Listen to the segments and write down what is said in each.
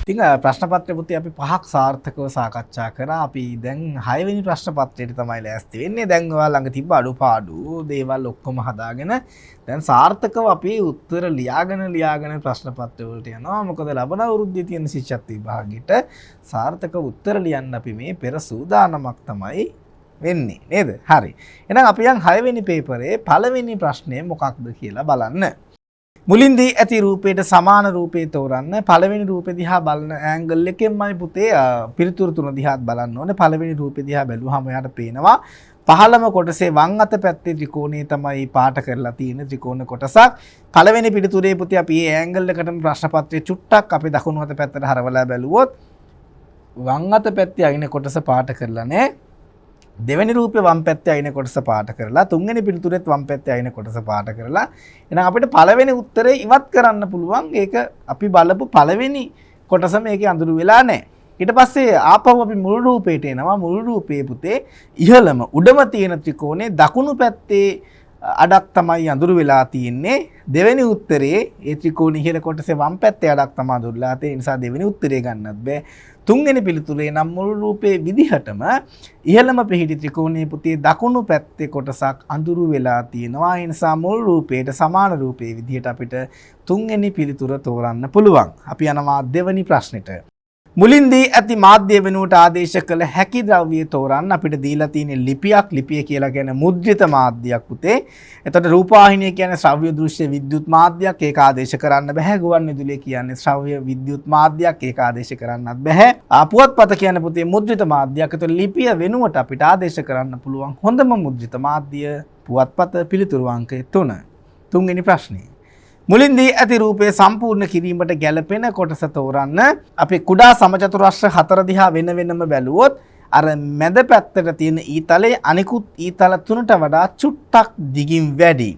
ඉතින් ප්‍රශ්න පත්‍රය පුතේ අපි පහක් සාර්ථකව සාකච්ඡා කරා. අපි දැන් 6 වෙනි ප්‍රශ්න පත්‍රයට තමයි ලෑස්ති වෙන්නේ. දැන් ඔයා ළඟ තිබ්බ අඩුපාඩු දේවල් ඔක්කොම හදාගෙන දැන් සාර්ථකව අපි උත්තර ලියාගෙන ලියාගෙන ප්‍රශ්න පත්‍ර වලට යනවා. මොකද ලබන අවුරුද්දේ තියෙන ශිෂ්‍යත්ව විභාගෙට සාර්ථක උත්තර ලියන්න අපි මේ පෙර සූදානමක් තමයි වෙන්නේ නේද? හරි. එහෙනම් අපි යන් 6 වෙනි පේපරේ පළවෙනි ප්‍රශ්නය මොකක්ද කියලා බලන්න. මුලින් දී ඇති රූපයට සමාන රූපේ තෝරන්න. පළවෙනි රූපෙ දිහා බලන ඇන්ගල් එකෙන්මයි පුතේ පිළිතුරු තුන දිහාත් බලන්න ඕනේ. පළවෙනි රූපෙ දිහා බැලුවාම ඔයාට පේනවා පහළම කොටසේ වම් අත පැත්තේ ත්‍රිකෝණය තමයි පාට කරලා තියෙන ත්‍රිකෝණ කොටසක්. පළවෙනි පිළිතුරේ පුතේ අපි මේ ඇන්ගල් එකටම ප්‍රශ්න පත්‍රයේ චුට්ටක් අපි දකුණු අත පැත්තට හරවලා බැලුවොත් වම් අත පැත්තේ අයින කොටස පාට කරලා නෑ. දෙවෙනි රූපේ වම් පැත්තේ අයින කොටස පාට කරලා, තුන්වෙනි පිළිතුරෙත් වම් පැත්තේ අයින කොටස පාට කරලා. එහෙනම් අපිට පළවෙනි උත්තරේ ඉවත් කරන්න පුළුවන්. ඒක අපි බලපු පළවෙනි කොටස මේකේ අඳුරු වෙලා නැහැ. ඊට පස්සේ ආපහු අපි මුල් රූපේට එනවා. මුල් රූපේ පුතේ ඉහළම උඩම තියෙන ත්‍රිකෝණේ දකුණු පැත්තේ අඩක් තමයි අඳුරු වෙලා තියෙන්නේ. දෙවෙනි උත්තරේ ඒ ත්‍රිකෝණ ඉහළ කොටසේ වම් පැත්තේ අඩක් තමයි අඳුරු වෙලා තියෙන්නේ. ඒ නිසා දෙවෙනි උත්තරේ ගන්නත් බෑ. තුන්වෙනි පිළිතුරේ නම් මුල් රූපේ විදිහටම ඉහළම පිහිටි ත්‍රිකෝණයේ පුතේ දකුණු පැත්තේ කොටසක් අඳුරු වෙලා තියෙනවා. ඒ නිසා මුල් රූපයට සමාන රූපේ විදිහට අපිට තුන්වෙනි පිළිතුර තෝරන්න පුළුවන්. අපි යනවා දෙවෙනි ප්‍රශ්නෙට. මුලින් දී ඇති මාධ්‍ය වෙනුවට ආදේශ කළ හැකි ද්‍රව්‍ය තෝරන්න. අපිට දීලා තියෙන ලිපියක්. ලිපිය කියලා කියන්නේ මුද්‍රිත මාධ්‍යයක් පුතේ. එතකොට රූපවාහිනිය කියන්නේ ශ්‍රව්‍ය දෘශ්‍ය විද්‍යුත් මාධ්‍යයක්. ඒක ආදේශ කරන්න බෑ. ගුවන් විදුලිය කියන්නේ ශ්‍රව්‍ය විද්‍යුත් මාධ්‍යයක්. ඒක ආදේශ කරන්නත් බෑ. පුවත්පත කියන්නේ පුතේ මුද්‍රිත මාධ්‍යයක්. එතකොට ලිපිය වෙනුවට අපිට ආදේශ කරන්න පුළුවන් හොඳම මුද්‍රිත මාධ්‍ය පුවත්පත. පිළිතුරු අංකය 3. තුන්වෙනි ප්‍රශ්නය. මුලින් දී ඇති රූපය සම්පූර්ණ කිරීමට ගැලපෙන කොටස තෝරන්න. අපි කුඩා සමචතුරස්‍ර හතර දිහා වෙන වෙනම බැලුවොත් අර මැද පැත්තට තියෙන ඊතලයේ අනිකුත් ඊතල තුනට වඩා චුට්ටක් දිගින් වැඩි.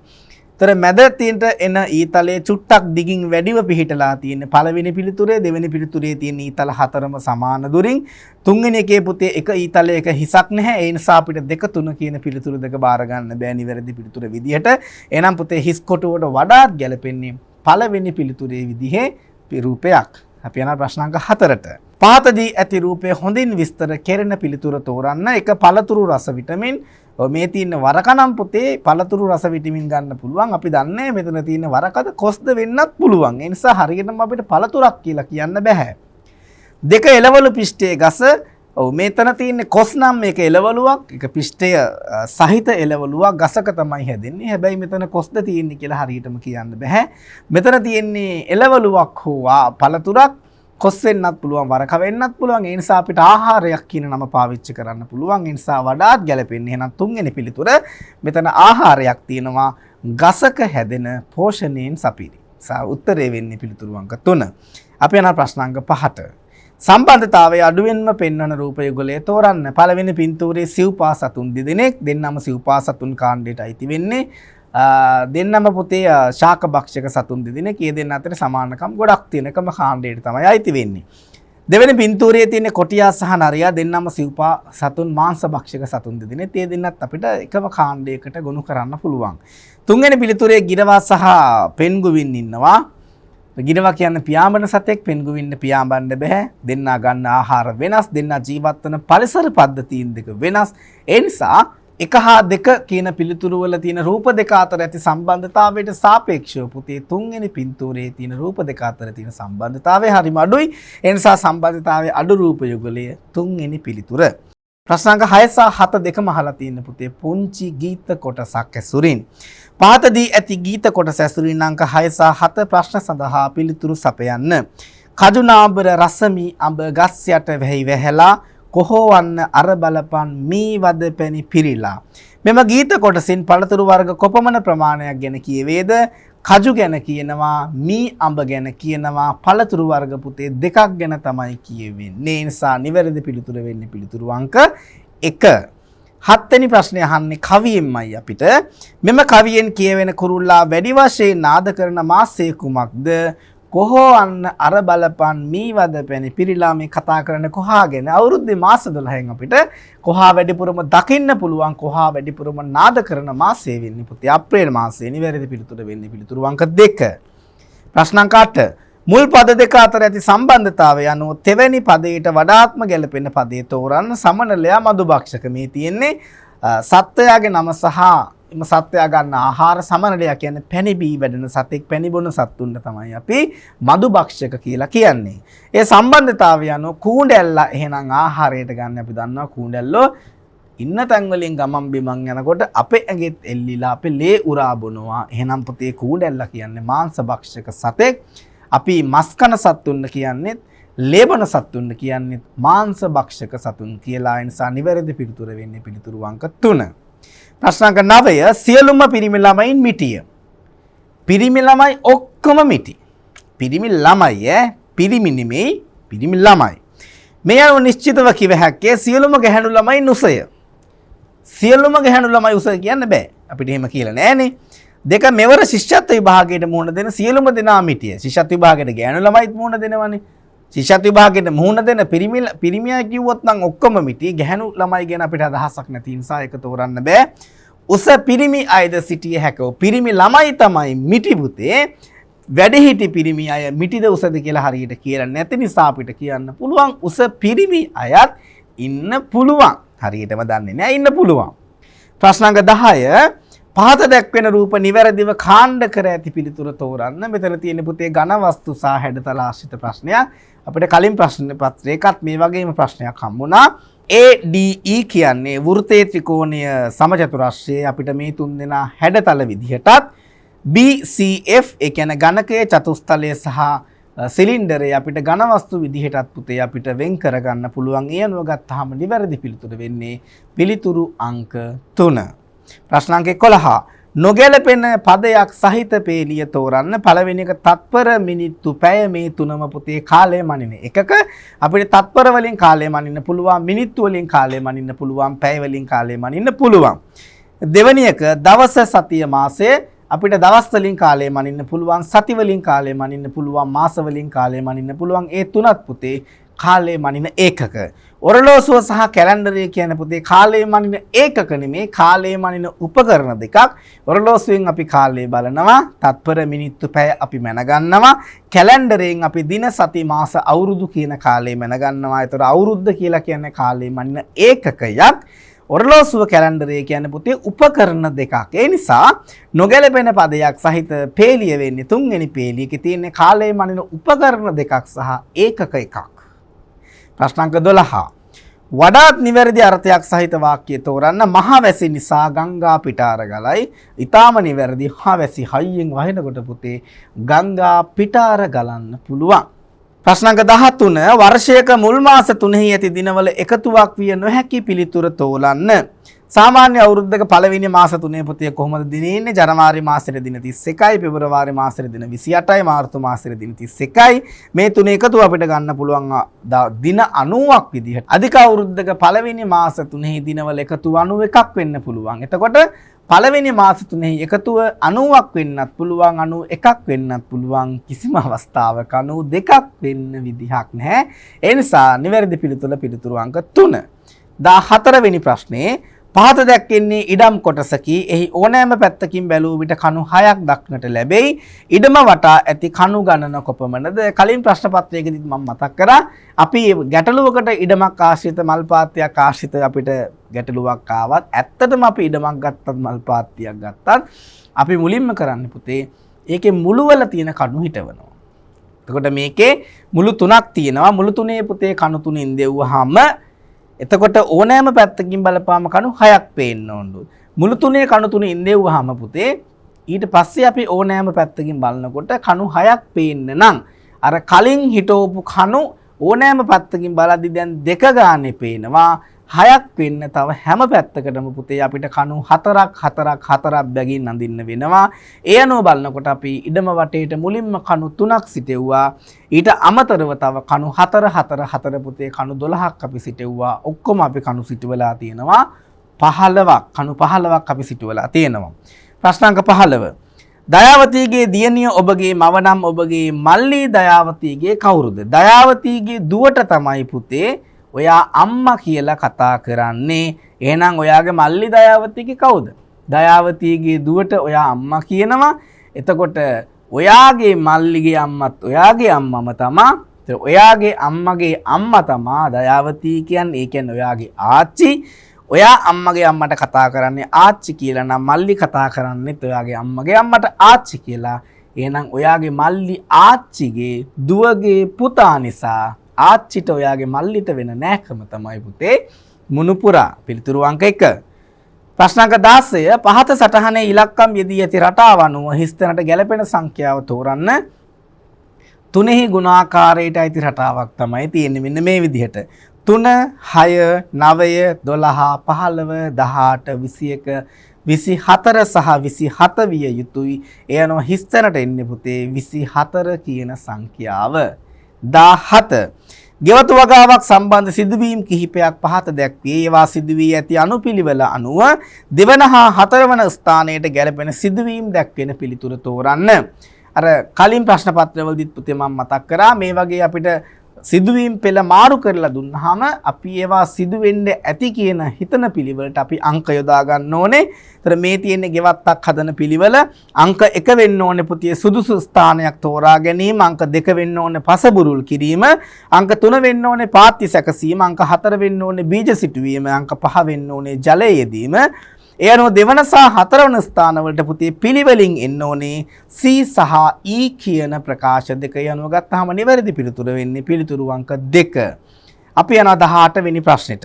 තර මැද තියෙන එන ඊතලයේ චුට්ටක් දිගින් වැඩිව පිහිටලා තියෙන පළවෙනි පිළිතුරේ, දෙවෙනි පිළිතුරේ තියෙන ඊතල හතරම සමාන දුරින්, තුන්වෙනි එකේ පුතේ එක ඊතලයක හිසක් නැහැ. ඒ නිසා අපිට 2 3 කියන පිළිතුරු දෙක බාර ගන්න බෑ නිවැරදි පිළිතුර විදිහට. එහෙනම් පුතේ හිස් කොටුවට වඩාත් ගැලපෙන්නේ පළවෙනි පිළිතුරේ විදිහේ රූපයක්. අපි යනවා ප්‍රශ්න අංක 4ට. පහතදී ඇති රූපය හොඳින් විස්තර කෙරෙන පිළිතුර තෝරන්න. එක පළතුරු රස විටමින්. ඔව්, මේ තියෙන වරක නම් පුතේ පළතුරු රස විටමින් ගන්න පුළුවන්. අපි දන්නේ මෙතන තියෙන වරකද කොස්ද වෙන්නත් පුළුවන්. ඒ නිසා හරියටම අපිට පළතුරක් කියලා කියන්න බෑ. දෙක එළවලු පිෂ්ඨයේ ගස. ඔව්, මෙතන තියෙන්නේ කොස් නම් මේක එළවලුවක්. ඒක පිෂ්ඨය සහිත එළවලුවක් ගසක තමයි හැදෙන්නේ. හැබැයි මෙතන කොස්ද තියෙන්නේ කියලා හරියටම කියන්න බෑ. මෙතන තියෙන්නේ එළවලුවක් හෝ පළතුරක්. කොස් වෙන්නත් පුළුවන්, වරක වෙන්නත් පුළුවන්. ඒ නිසා අපිට ආහාරයක් කියන නම පාවිච්චි කරන්න පුළුවන්. ඒ නිසා වඩාත් ගැලපෙන්නේ එහෙනම් තුන්වෙනි පිළිතුර. මෙතන ආහාරයක් තියෙනවා ගසක හැදෙන පෝෂණයෙන් සපිරි. උත්තරේ වෙන්නේ පිළිතුරු අංක 3. අපි යනවා ප්‍රශ්න අංක 5ට. සම්බන්ධතාවය අඩුවෙන්ම පෙන්වන රූප යුගලය තෝරන්න. පළවෙනි පින්තූරයේ සිව්පා සතුන් දෙදෙනෙක්. දෙන්නම සිව්පා සතුන් කාණ්ඩයට අයිති වෙන්නේ. දෙන්නම පුතේ ශාක භක්ෂක සතුන් දෙදෙනෙක්. ඒ දෙන්න අතර සමානකම් ගොඩක් තියෙන එකම කාණ්ඩයට තමයි අයිති වෙන්නේ. දෙවෙනි පින්තූරයේ තියෙන කොටියා සහ නරියා දෙන්නම සිව්පා සතුන් මාංශ භක්ෂක සතුන් දෙදෙනෙක්. ඒ දෙන්නත් අපිට එකම කාණ්ඩයකට ගොනු කරන්න පුළුවන්. තුන්වෙනි පිළිතුරේ ගිරවා සහ පෙන්ගුවින් ඉන්නවා. ගිරවා කියන්නේ පියාඹන සතෙක්, පෙන්ගුවින්ට පියාඹන්න බෑ. දෙන්නා ගන්න ආහාර වෙනස්, දෙන්නා ජීවත් වන පරිසර පද්ධතීන් දෙක වෙනස්. ඒ නිසා 1 හා 2 කියන පිළිතුරු වල තියෙන රූප දෙක අතර ඇති සම්බන්ධතාවයට සාපේක්ෂව පුතේ තුන්වෙනි පින්තූරයේ තියෙන රූප දෙක අතර තියෙන සම්බන්ධතාවය හරිම අඩුයි. ඒ නිසා සම්බන්ධතාවය අඩු රූප යුගලය තුන්වෙනි පිළිතුර. ප්‍රශ්න අංක 6 සහ 7 දෙකම අහලා තියෙන පුතේ පුංචි ගීත කොටසක් ඇසුරින්. පහතදී ඇති ගීත කොටස ඇසුරින් අංක 6 සහ 7 ප්‍රශ්න සඳහා පිළිතුරු සපයන්න. කජුනාඹර රසමි අඹ ගස් යට වැහි වැහැලා කොහොවන්න අර බලපන් මී වද පැණි පිරීලා. මෙම ගීත කොටසින් පළතුරු වර්ග කොපමණ ප්‍රමාණයක් ගැන කියවේද? කජු ගැන කියනවා, මී අඹ ගැන කියනවා. පළතුරු වර්ග පුතේ දෙකක් ගැන තමයි කියවෙන්නේ. ඒ නිසා නිවැරදි පිළිතුර වෙන්නේ පිළිතුරු අංක 1. හත්වෙනි ප්‍රශ්නය අහන්නේ කවියෙන්මයි අපිට. මෙම කවියෙන් කියවෙන කුරුල්ලා වැඩි වශයෙන් නාද කරන මාසය කුමක්ද? කොහෝ අන්න අර බලපන් මී වද පැණි පිරීලා. මේ කතා කරන කොහා ගැන. අවුරුද්දේ මාස 12න් අපිට කොහා වැඩිපුරම දකින්න පුළුවන්, කොහා වැඩිපුරම නාද කරන මාසය වෙන්නේ පුතේ අප්‍රේල් මාසයේ. නිවැරදි පිළිතුර වෙන්නේ පිළිතුරු අංක 2. ප්‍රශ්න අංක 8. මුල් පද දෙක අතර ඇති සම්බන්ධතාවය අනුව තෙවැනි පදයට වඩාත්ම ගැලපෙන පදය තෝරන්න. සමනලයා මදුභක්ෂක. මේ තියෙන්නේ සත්වයාගේ නම සහ එම සත්වයා ගන්න ආහාර. සමනලයා කියන්නේ පැණි බී වැඩෙන සතෙක්. පැණි බොන සත්තුන්ට තමයි අපි මදුභක්ෂක කියලා කියන්නේ. ඒ සම්බන්ධතාවය අනුව කූඬැල්ලා එහෙනම් ආහාරයට ගන්න. අපි දන්නවා කූඬැල්ලෝ ඉන්න තැන් වලින් ගමන් බිමන් යනකොට අපේ ඇඟෙත් එල්ලිලා අපේ ලේ උරා බොනවා. එහෙනම් පුතේ, කූඬැල්ලා කියන්නේ මාංශ භක්ෂක සතෙක්. අපි මස් කන සත්තුන් කියන්නේ, ලේ බොන සත්තුන් කියන්නේ මාංශ භක්ෂක සතුන් කියලා. ඒ නිසා නිවැරදි පිළිතුර වෙන්නේ පිළිතුරු අංක 3. ප්‍රශ්න අංක 9. සියලුම පිරිමි ළමයින් මිටිය. පිරිමි ළමයි ඔක්කොම මිටි. පිරිමි ළමයි ඈ, පිරිමි නෙමෙයි, පිරිමි ළමයි. මේ අනුව නිශ්චිතව කිව හැක්කේ සියලුම ගැහැණු ළමයි උසය. සියලුම ගැහැණු ළමයි උස කියන්න බෑ. අපිට එහෙම කියලා නෑනේ. දෙක, මෙවර ශිෂ්‍යත්ව විභාගයට මුහුණ දෙන සියලුම දෙනා මිටිය. ශිෂ්‍යත්ව විභාගයට ගැහැණු ළමයිත් මුහුණ දෙනවනේ. ශිෂ්‍යත්ව විභාගයට මුහුණ දෙන පිරිමි පිරිමියා කිව්වොත් නම් ඔක්කොම මිටි. ගැහැණු ළමයි ගැන අපිට අදහසක් නැති නිසා ඒක තෝරන්න බෑ. උස පිරිමි අයද සිටිය හැක. පිරිමි ළමයි තමයි මිටි පුතේ. වැඩිහිටි පිරිමි අය මිටිද උසද කියලා හරියට කියලා නැති නිසා අපිට කියන්න පුළුවන් උස පිරිමි අයත් ඉන්න පුළුවන්. හරියටම දන්නේ නෑ, ඉන්න පුළුවන්. ප්‍රශ්න අංක 10. පහත දැක්වෙන රූප නිවැරදිව කාණ්ඩ කර ඇති පිළිතුර තෝරන්න. මෙතන තියෙන පුතේ ඝන වස්තු සහ හැඩතල ආශ්‍රිත ප්‍රශ්නයක්. අපිට කලින් ප්‍රශ්න පත්‍රයකත් මේ වගේම ප්‍රශ්නයක් හම්බුණා. A D E කියන්නේ වෘත්තයේ ත්‍රිකෝණය සමචතුරස්‍රයේ අපිට මේ තුන් දෙනා හැඩතල විදිහටත්, B C F ඒ කියන්නේ ඝනකයේ චතුස්තලය සහ සිලින්ඩරය අපිට ඝන වස්තු විදිහටත් පුතේ අපිට වෙන් කරගන්න පුළුවන්. ඒ අනුව ගත්තාම නිවැරදි පිළිතුර වෙන්නේ පිළිතුරු අංක 3. ප්‍රශ්න අංක 11. නොගැලපෙන පදයක් සහිත පේලිය තෝරන්න. පළවෙනි එක තත්පර, මිනිත්තු, පැය. මේ තුනම පුතේ කාලය මනින එකක. අපිට තත්පර වලින් කාලය මනින්න පුළුවන්, මිනිත්තු වලින් කාලය මනින්න පුළුවන්, පැය වලින් කාලය මනින්න පුළුවන්. දෙවෙනි එක දවස, සතිය, මාසය. අපිට දවස් වලින් කාලය මනින්න පුළුවන්, සති වලින් කාලය මනින්න පුළුවන්, මාස වලින් කාලය මනින්න පුළුවන්. ඒ තුනත් පුතේ කාලය මනින ඒකක. ඔරලෝසුව සහ කැලෙන්ඩරය කියන පුතේ කාලය මනින ඒකක නෙමේ, කාලය මනින උපකරණ දෙකක්. ඔරලෝසුවෙන් අපි කාලය බලනවා, තත්පර, මිනිත්තු, පැය අපි මැනගන්නවා. කැලෙන්ඩරයෙන් අපි දින, සති, මාස, අවුරුදු කියන කාලය මැනගන්නවා. ඒතර අවුරුද්ද කියලා කියන්නේ කාලය මනින ඒකකයක්. ඔරලෝසුව කැලෙන්ඩරය කියන්නේ පුතේ උපකරණ දෙකක්. ඒ නිසා නොගැලපෙන පදයක් සහිත පේලිය වෙන්නේ තුන්වෙනි පේලියකේ තියෙන කාලය මනින උපකරණ දෙකක් සහ ඒකක එකක්. ප්‍රශ්න අංක 12. වඩාත් නිවැරදි අර්ථයක් සහිත වාක්‍යය තෝරන්න. මහ වැසි නිසා ගංගා පිටාර ගලයි. ඊටාම නිවැරදි. මහ වැසි හයියෙන් වහිනකොට පුතේ ගංගා පිටාර ගලන්න පුළුවන්. ප්‍රශ්න අංක 13. වර්ෂයක මුල් මාස තුනෙහි ඇති දිනවල එකතුවක් විය නොහැකි පිළිතුර තෝරන්න. සාමාන්‍ය අවුරුද්දක පළවෙනි මාස තුනේ පුතේ කොහොමද දින ඉන්නේ? ජනවාරි මාසෙට දින 31යි, පෙබරවාරි මාසෙට දින 28යි, මාර්තු මාසෙට දින 31යි. මේ තුනේ එකතුව අපිට ගන්න පුළුවන් දින 90ක් විදිහට. අධික අවුරුද්දක පළවෙනි මාස තුනෙහි දිනවල එකතුව 91ක් වෙන්න පුළුවන්. එතකොට පළවෙනි මාස තුනෙහි එකතුව 90ක් වෙන්නත් පුළුවන්, 91ක් වෙන්නත් පුළුවන්. කිසිම අවස්ථාවක 92ක් වෙන්න විදිහක් නැහැ. ඒ නිසා නිවැරදි පිළිතුර පිළිතුරු අංක 3. 14 වෙනි ප්‍රශ්නේ. පහත දැක්වෙන්නේ ඉඩම් කොටසකි. එහි ඕනෑම පැත්තකින් බැලූ විට කණු 6ක් දක්නට ලැබෙයි. ඉඩම වටා ඇති කණු ගණන කොපමණද? කලින් ප්‍රශ්න පත්‍රයකදීත් මම මතක් කරා. අපි ගැටලුවකට ඉඩමක් ආශ්‍රිත, මල් පාත්තියක් ආශ්‍රිත අපිට ගැටලුවක් ආවත්, ඇත්තටම අපි ඉඩමක් ගත්තත් මල් පාත්තියක් ගත්තත් අපි මුලින්ම කරන්නේ පුතේ ඒකේ මුළු වල තියෙන කණු හිටවනවා. එතකොට මේකේ මුළු තුනක් තියෙනවා. මුළු තුනේ පුතේ කණු තුනෙන් දෙව්වහම එතකොට ඕනෑම පැත්තකින් බලපාම කණු හයක් පේන්න ඕනලු. මුළු තුනේ කණු තුන ඉන්දෙව්වහම පුතේ ඊට පස්සේ අපි ඕනෑම පැත්තකින් බලනකොට කණු හයක් පේන්න නම් අර කලින් හිටවපු කණු ඕනෑම පැත්තකින් බලද්දි දැන් දෙක ගානේ පේනවා. හයක් වෙන්න තව හැම පැත්තකටම පුතේ අපිට කණු හතරක් හතරක් හතරක් බැගින් අඳින්න වෙනවා. ඒ අනුව බලනකොට අපි ඉඩම වටේට මුලින්ම කණු තුනක් සිටෙව්වා. ඊට අමතරව තව කණු හතර හතර හතර පුතේ කණු 12ක් අපි සිටෙව්වා. ඔක්කොම අපි කණු සිටුවලා තියෙනවා 15ක්. කණු 15ක් අපි සිටුවලා තියෙනවා. ප්‍රශ්න අංක 15. දයාවතීගේ දියණිය ඔබගේ මව නම් ඔබගේ මල්ලි දයාවතීගේ කවුරුද? දයාවතීගේ දුවට තමයි පුතේ ඔයා අම්මා කියලා කතා කරන්නේ. එහෙනම් ඔයාගේ මල්ලි දයාවතීගේ කවුද? දයාවතීගේ දුවට ඔයා අම්මා කියනවා. එතකොට ඔයාගේ මල්ලිගේ අම්මත් ඔයාගේ අම්මම තමා. ඔයාගේ අම්මගේ අම්මා තමා දයාවතී කියන්නේ. ඒ කියන්නේ ඔයාගේ ආච්චි. ඔයා අම්මගේ අම්මට කතා කරන්නේ ආච්චි කියලා නම් මල්ලි කතා කරන්නේත් ඔයාගේ අම්මගේ අම්මට ආච්චි කියලා. එහෙනම් ඔයාගේ මල්ලි ආච්චිගේ දුවගේ පුතා නිසා ආච්චිට ඔයාගේ මල්ලිට වෙන නෑකම තමයි පුතේ මුණුපුරා. පිළිතුරු අංක 1. ප්‍රශ්න අංක 16 පහත සටහනේ ඉලක්කම් යෙදී ඇති රටාව අනුව හිස්තැනට ගැලපෙන සංඛ්‍යාව තෝරන්න. තුනෙහි ගුණාකාරයට අයිති රටාවක් තමයි තියෙන්නේ මෙන්න මේ විදිහට. 3 6 9 12 15 18 21 24 සහ 27 විය යුතුයි. ඒ අනුව හිස්තැනට එන්නේ පුතේ 24 කියන සංඛ්‍යාව. 17 ගෙවතු වගාවක් සම්බන්ධ සිදුවීම් කිහිපයක් පහත දැක්වේ. ඒවා සිදුවී ඇති අනුපිළිවෙල අනුව දෙවන හා හතරවන ස්ථානයට ගැලපෙන සිදුවීම් දැක්වෙන පිළිතුර තෝරන්න. අර කලින් ප්‍රශ්න පත්‍රවලදීත් පුතේ මම මතක් කරා මේ වගේ අපිට සිදුවීම් පෙළ මාරු කරලා දුන්නාම අපි ඒවා සිදු වෙන්න ඇති කියන හිතන පිළිවෙලට අපි අංක යොදා ගන්න ඕනේ. ඒතර මේ තියෙන ගෙවත්තක් හදන පිළිවෙල අංක 1 වෙන්න ඕනේ පුතිය සුදුසු ස්ථානයක් තෝරා ගැනීම, අංක 2 වෙන්න ඕනේ පසබුරුල් කිරීම, අංක 3 වෙන්න ඕනේ පාත්‍ය සැකසීම, අංක 4 වෙන්න ඕනේ බීජ සිටුවීම, අංක 5 වෙන්න ඕනේ ජලය යෙදීම. ඒ අනුව දෙවන සහ හතරවන ස්ථානවලට පුතේ පිළිවෙලින් එන්න ඕනේ C සහ E කියන ප්‍රකාශ දෙක. ඒ අනුව ගත්තාම නිවැරදි පිළිතුර වෙන්නේ පිළිතුරු අංක 2. අපි යනවා 18 වෙනි ප්‍රශ්නෙට.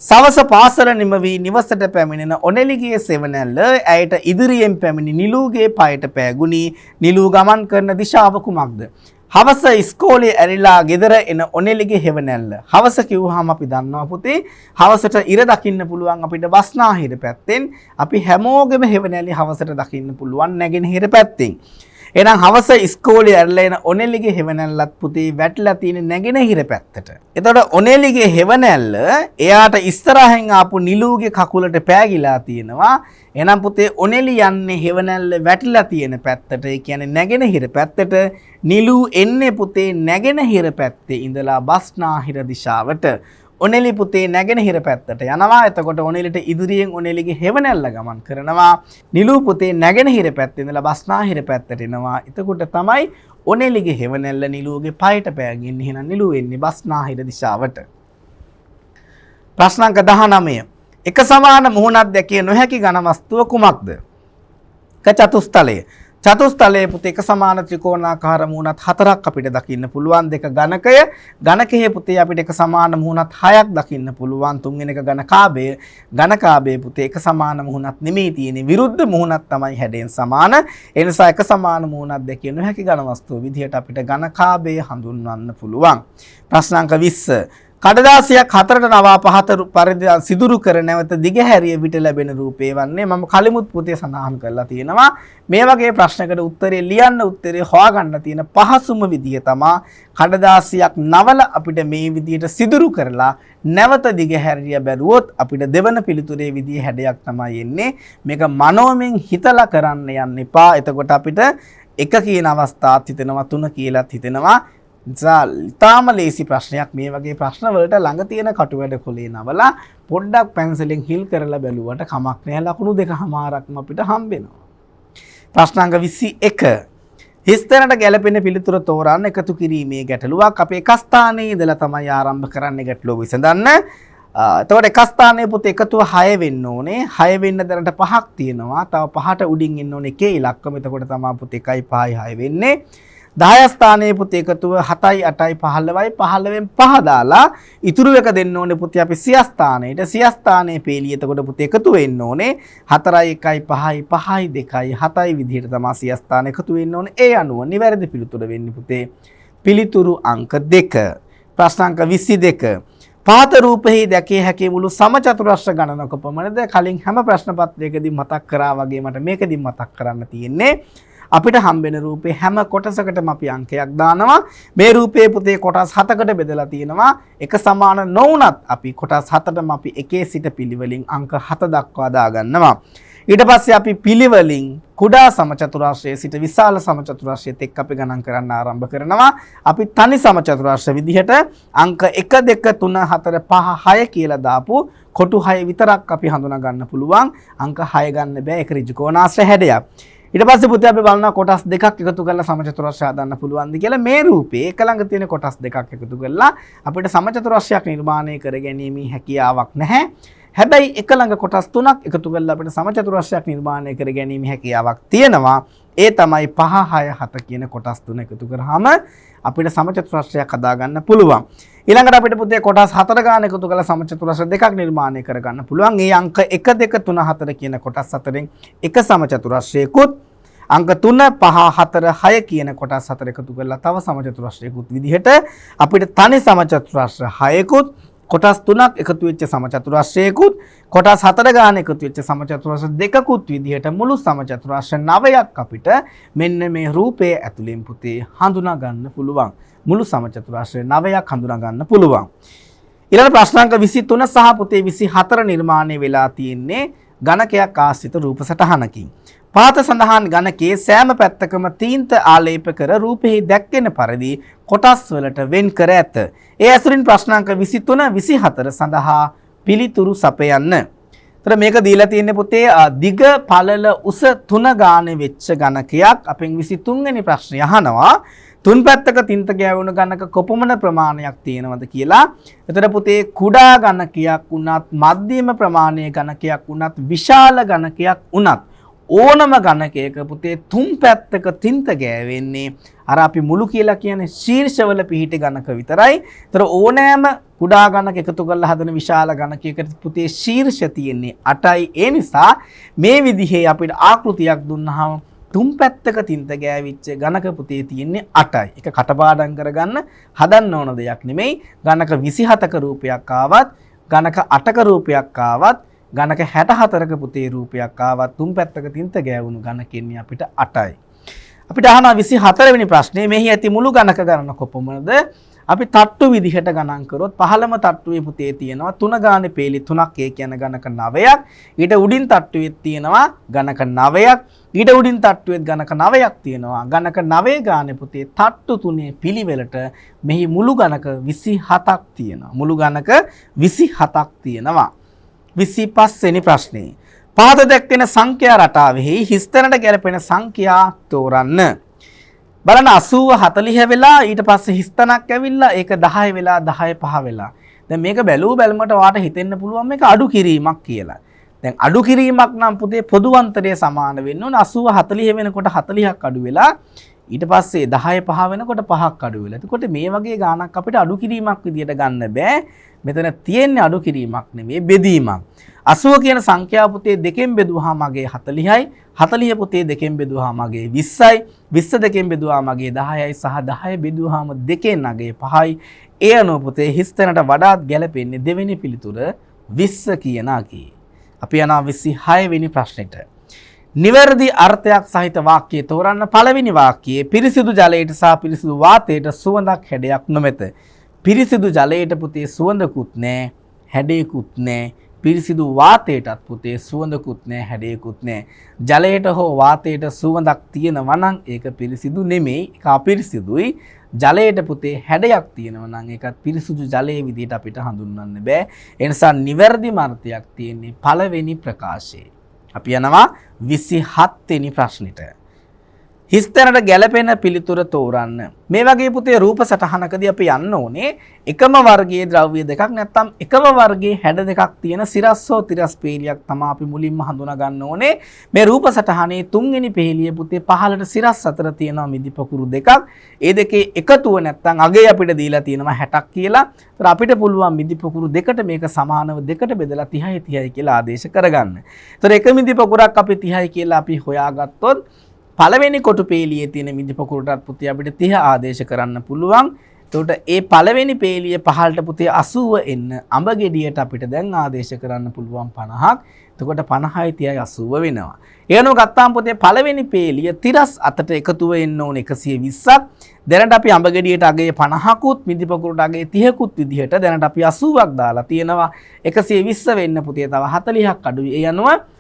සවස පාසල නිම වී නිවසට පැමිණෙන ඔනෙලිගේ සෙවණැල්ල ඇයට ඉදිරියෙන් පැමිණි නිලූගේ පයට පෑගුණි. නිලූ ගමන් කරන දිශාව කුමක්ද? හවස ඉස්කෝලේ ඇරිලා ගෙදර එන ඔනෙලිගේ හෙවණැල්ල. හවස කිව්වහම අපි දන්නවා පුතේ හවසට ඉර දකින්න පුළුවන් අපිට බස්නාහිර පැත්තෙන්. අපි හැමෝගෙම හෙවණැලි හවසට දකින්න පුළුවන් නැගෙනහිර පැත්තෙන්. එහෙනම් හවස ඉස්කෝලේ ඇරලා එන ඔනෙලිගේ හෙවණැල්ලත් පුතේ වැටිලා තියෙන නැගෙනහිර පැත්තට. එතකොට ඔනෙලිගේ හෙවණැල්ල එයාට ඉස්සරහෙන් ආපු නිලූගේ කකුලට පෑගිලා තියෙනවා. එහෙනම් පුතේ ඔනෙලි යන්නේ හෙවණැල්ල වැටිලා තියෙන පැත්තට. ඒ කියන්නේ නැගෙනහිර පැත්තට. නිලූ එන්නේ පුතේ නැගෙනහිර පැත්තේ ඉඳලා බස්නාහිර දිශාවට. ඔනෙලි පුතේ නැගෙනහිර පැත්තට යනවා. එතකොට ඔනෙලිට ඉදිරියෙන් ඔනෙලිගේ හෙවණැල්ල ගමන් කරනවා. නිලූ පුතේ නැගෙනහිර පැත්තේ ඉඳලා බස්නාහිර පැත්තට එනවා. එතකොට තමයි ඔනෙලිගේ හෙවණැල්ල නිලූගේ පයට පෑගෙන්නේ. එහෙනම් නිලූ එන්නේ බස්නාහිර දිශාවට. ප්‍රශ්න අංක 19. එක සමාන මුහුණක් දැකිය නොහැකි ඝන වස්තුව කුමක්ද? එක චතුස්තලය. චතුස්තලයේ පුතේ එක සමාන ත්‍රිකෝණාකාර මුහුණත් හතරක් අපිට දකින්න පුළුවන්. දෙක ඝනකය. ඝනකයේ පුතේ අපිට එක සමාන මුහුණත් හයක් දකින්න පුළුවන්. තුන්වෙනි එක ඝනකාභය. ඝනකාභයේ පුතේ එක සමාන මුහුණත් නෙමෙයි තියෙන්නේ. විරුද්ධ මුහුණත් තමයි හැඩයෙන් සමාන. ඒ නිසා එක සමාන මුහුණක් දැකිය නොහැකි ඝන වස්තුව විදිහට අපිට ඝනකාභය හඳුන්වන්න පුළුවන්. ප්‍රශ්න අංක 20. කඩදාසියක් හතරට නවා පහත පරිදි සිදුරු කර නැවත දිගහැරිය විට ලැබෙන රූපේ වන්නේ මම කලිමුත් පොතේ සඳහන් කරලා තියෙනවා. මේ වගේ ප්‍රශ්නකට උත්තරේ ලියන්න උත්තරේ හොයාගන්න තියෙන පහසුම විදිය තමා කඩදාසියක් නවල අපිට මේ විදියට සිදුරු කරලා නැවත දිගහැරිය බැලුවොත් අපිට දෙවන පිළිතුරේ විදිය හැඩයක් තමයි එන්නේ. මේක මනෝමයෙන් හිතලා කරන්න යන්න එපා. එතකොට අපිට එක කියන අවස්ථාත් හිතෙනවා, තුන කියලාත් හිතෙනවා. නිසා ඉතාම ලේසි ප්‍රශ්නයක්. මේ වගේ ප්‍රශ්න වලට ළඟ තියෙන කටු වැඩ කොලේ නවලා පොඩ්ඩක් පැන්සලෙන් හිල් කරලා බැලුවට කමක් නෑ, ලකුණු දෙකමාරක්ම අපිට හම්බෙනවා. ප්‍රශ්න අංක 21. හිස්තැනට ගැලපෙන පිළිතුර තෝරන්න එකතු කිරීමේ ගැටලුවක්. අපි එක ස්ථානයේ ඉඳලා තමයි ආරම්භ කරන්නේ ගැටලුව විසඳන්න. එතකොට එක ස්ථානයේ පුතේ එකතුව 6 වෙන්න ඕනේ. 6 වෙන්න දැනට 5ක් තියෙනවා. තව 5ට උඩින් එන්න ඕනේ එකේ ඉලක්කම. එතකොට තමයි පුතේ 1යි 5යි 6 වෙන්නේ. 10 ස්ථානයේ පුතේ එකතුව 7යි 8යි 15යි 15න් 5 දාලා ඉතුරු එක දෙන්න ඕනේ පුතේ අපි සිය ස්ථානයට. සිය ස්ථානයේ පේලිය එතකොට පුතේ එකතු වෙන්න ඕනේ 4යි 1යි 5යි 5යි 2යි 7යි විදිහට තමයි සිය ස්ථාන එකතු වෙන්න ඕනේ. ඒ අනුව නිවැරදි පිළිතුර වෙන්නේ පුතේ පිළිතුරු අංක 2. ප්‍රශ්න අංක 22. පහත රූපෙහි දැකිය හැකි මුළු සමචතුරස්‍ර ගණනක පමණද? කලින් හැම ප්‍රශ්න පත්‍රයකදී මතක් කරා වගේ මට මේකදී මතක් කරන්න තියෙන්නේ අපිට හම්බෙන රූපේ හැම කොටසකටම අපි අංකයක් දානවා. මේ රූපේ පුතේ කොටස් 7කට බෙදලා තියෙනවා. එක සමාන නොවුනත් අපි කොටස් 7ටම අපි එකේ සිට පිළිවෙලින් අංක 7 දක්වා දාගන්නවා. ඊට පස්සේ අපි පිළිවෙලින් කුඩා සමචතුරස්‍රයේ සිට විශාල සමචතුරස්‍රයත් එක්ක අපි ගණන් කරන්න ආරම්භ කරනවා. අපි තනි සමචතුරස්‍ර විදිහට අංක 1 2 3 4 5 6 කියලා දාපු කොටු 6 විතරක් අපි හඳුනා ගන්න පුළුවන්. අංක 6 ගන්න බෑ, ඒක ඍජුකෝණාශ්‍රය හැඩයක්. ඊට පස්සේ පුතේ අපි බලනවා කොටස් දෙකක් එකතු කරලා සමචතුරස්‍රය හදන්න පුළුවන්ද කියලා. මේ රූපේ එක ළඟ තියෙන කොටස් දෙකක් එකතු කරලා අපිට සමචතුරස්‍රයක් නිර්මාණය කර ගැනීමේ හැකියාවක් නැහැ. හැබැයි එක ළඟ කොටස් තුනක් එකතු කරලා අපිට සමචතුරස්‍රයක් නිර්මාණය කර ගැනීමේ හැකියාවක් තියෙනවා. ඒ තමයි 5 6 7 කියන කොටස් තුන එකතු කරාම අපිට සමචතුරස්‍රයක් හදාගන්න පුළුවන්. ඊළඟට අපිට පුතේ කොටස් හතර ගාන එකතු කරලා සමචතුරස්‍ර දෙකක් නිර්මාණය කරගන්න පුළුවන්. ඒ අංක 1 2 3 4 කියන කොටස් හතරෙන් එක සමචතුරස්‍රයකුත්, අංක 3 5 4 6 කියන කොටස් හතර එකතු කරලා තව සමචතුරස්‍රයකුත් විදිහට අපිට තනි සමචතුරස්‍ර හයකුත්, කොටස් තුනක් එකතු වෙච්ච සමචතුරස්‍රයකුත්, කොටස් හතර ගාන එකතු වෙච්ච සමචතුරස්‍ර දෙකකුත් විදිහට මුළු සමචතුරස්‍ර නවයක් අපිට මෙන්න මේ රූපය ඇතුලෙන් පුතේ හඳුනා ගන්න පුළුවන්. මුළු සමචතුරස්‍ර නවයක් හඳුනා ගන්න පුළුවන්. ඊළඟ ප්‍රශ්නාංක 23 සහ පුතේ 24 නිර්මාණය වෙලා තියෙන්නේ ගණකයක් ආශ්‍රිත රූප සටහනකින්. පහත සඳහන් ගණකයේ සෑම පැත්තකම තීන්ත ආලේප කර රූපෙහි දැක්වෙන පරිදි කොටස් වලට වෙන් කර ඇත. ඒ ඇසුරින් ප්‍රශ්නාංක 23 24 සඳහා පිළිතුරු සපයන්න. ඒතර මේක දීලා තියෙන්නේ පුතේ දිග, පළල, උස තුන ගාන වෙච්ච ගණකයක්. අපෙන් 23 වෙනි ප්‍රශ්නය අහනවා තුන් පැත්තක තින්ත ගෑවුණු ගණක කොපමණ ප්‍රමාණයක් තියෙනවද කියලා. එතකොට පුතේ කුඩා ගණකයක් වුණත්, මධ්‍යම ප්‍රමාණයේ ගණකයක් වුණත්, විශාල ගණකයක් වුණත්, ඕනම ගණකයක පුතේ තුන් පැත්තක තින්ත ගෑවෙන්නේ අර අපි මුළු කියලා කියන්නේ ශීර්ෂවල පිහිටි ගණක විතරයි. ඒතර ඕනෑම කුඩා ගණක එකතු කරලා හදන විශාල ගණකයකට පුතේ ශීර්ෂ තියෙන්නේ 8යි. ඒ නිසා මේ විදිහේ අපිට ආකෘතියක් දුන්නාම තුන් පැත්තක තින්ත ගෑවිච්ච ගණක පුතේ තියෙන්නේ 8යි. ඒක කටපාඩම් කරගන්න හදන්න ඕන දෙයක් නෙමෙයි. ගණක 27ක රූපයක් ආවත්, ගණක 8ක රූපයක් ආවත්, ගණක 64ක පුතේ රූපයක් ආවත් තුන් පැත්තක තින්ත ගෑවුණු ගණකෙන්නේ අපිට 8යි. අපිට අහනවා 24 වෙනි ප්‍රශ්නේ මෙහි ඇති මුළු ගණක ගණන කොපමණද? අපි තට්ටු විදිහට ගණන් කරොත් පහළම තට්ටුවේ පුතේ තියෙනවා තුන ගානේ පේලි තුනක්, ඒ කියන ගණක 9ක්. ඊට උඩින් තට්ටුවේ තියෙනවා ගණක 9ක්. ඊට උඩින් තට්ටුවෙත් ගණක 9ක් තියෙනවා. ගණක 9 ගානේ පුතේ තට්ටු තුනේ පිළිවෙලට මෙහි මුළු ගණක 27ක් තියෙනවා. මුළු ගණක 27ක් තියෙනවා. 25 වෙනි ප්‍රශ්නේ. පහත දැක්වෙන සංඛ්‍යා රටාවෙහි හිස්තැනට ගැලපෙන සංඛ්‍යා තෝරන්න. බලන්න 80 40 වෙලා, ඊට පස්සේ හිස්තැනක් ඇවිල්ලා ඒක 10 වෙලා, 10 5 වෙලා. දැන් මේක බැලූ බැලමට ඔයාට හිතෙන්න පුළුවන් මේක අඩු කිරීමක් කියලා. දැන් අඩු කිරීමක් නම් පුතේ පොදු අන්තරය සමාන වෙන්න ඕන. 80 40 වෙනකොට 40ක් අඩු වෙලා, ඊට පස්සේ 10 5 වෙනකොට 5ක් අඩු වෙලා. එතකොට මේ වගේ ගාණක් අපිට අඩු කිරීමක් විදියට ගන්න බෑ. මෙතන තියෙන්නේ අඩු කිරීමක් නෙමෙයි, බෙදීමක්. 80 කියන සංඛ්‍යාව පුතේ දෙකෙන් බෙදුවාම අගේ 40යි. 40 පුතේ දෙකෙන් බෙදුවාම අගේ 20යි. 20 දෙකෙන් බෙදුවාම අගේ 10යි සහ 10 බෙදුවාම දෙකෙන් අගේ 5යි. ඒ අනුව පුතේ හිස්තැනට වඩාත් ගැලපෙන්නේ දෙවෙනි පිළිතුර 20 කියන අගේ. අපි යනවා 26 වෙනි ප්‍රශ්නෙට. නිවැරදි අර්ථයක් සහිත වාක්‍යය තෝරන්න. පළවෙනි වාක්‍යයේ පිරිසිදු ජලයට සහ පිරිසිදු වාතයට සුවඳක් හැඩයක් නොමැත. පිරිසිදු ජලයට පුතේ සුවඳකුත් නෑ, හැඩයකුත් නෑ. පිරිසිදු වාතයටත් පුතේ සුවඳකුත් නෑ, හැඩයකුත් නෑ. ජලයට හෝ වාතයට සුවඳක් තියෙනවා නම් ඒක පිරිසිදු නෙමෙයි, ඒක අපිරිසිදුයි. ජලයට පුතේ හැඩයක් තියෙනවා නම් ඒකත් පිරිසිදු ජලයේ විදිහට අපිට හඳුන්වන්න බෑ. ඒ නිසා නිවැරදිම අර්ථයක් තියෙන්නේ පළවෙනි ප්‍රකාශයේ. අපි යනවා 27 වෙනි ප්‍රශ්නෙට. හිස්තැනට ගැලපෙන පිළිතුර තෝරන්න. මේ වගේ පුතේ රූප සටහනකදී අපි යන්න ඕනේ එකම වර්ගයේ ද්‍රව්‍ය දෙකක් නැත්නම් එකම වර්ගයේ හැඩ දෙකක් තියෙන සිරස් හෝ තිරස් පේලියක් තමයි අපි මුලින්ම හඳුනා ගන්න ඕනේ. මේ රූප සටහනේ තුන්වෙනි පේලිය පුතේ පහළට සිරස් අතර තියෙනවා මිදිපකුරු දෙකක්. ඒ දෙකේ එකතුව නැත්නම් අගය අපිට දීලා තියෙනවා 60ක් කියලා. ඒතර අපිට පුළුවන් මිදිපකුරු දෙකට මේක සමානව දෙකට බෙදලා 30යි 30යි කියලා ආදේශ කරගන්න. ඒතර එක මිදිපකුරක් අපි 30යි කියලා අපි හොයාගත්තොත් පළවෙනි කොටු පේලියේ තියෙන මිදිපකුරටත් පුතේ අපිට 30 ආදේශ කරන්න පුළුවන්. එතකොට ඒ පළවෙනි පේලිය පහළට පුතේ 80 එන්න අඹ ගෙඩියට අපිට දැන් ආදේශ කරන්න පුළුවන් 50ක්. එතකොට 50යි 30යි 80 වෙනවා. ඒ අනුව ගත්තාම පුතේ පළවෙනි පේලිය තිරස් අතට එකතුව එන්න ඕන 120ක්. දැනට අපි අඹ ගෙඩියට අගේ 50කුත් මිදිපකුරට අගේ 30කුත් විදිහට දැනට අපි 80ක් දාලා තියෙනවා. 120 වෙන්න පුතේ තව 40ක් අඩුයි. ඒ අනුව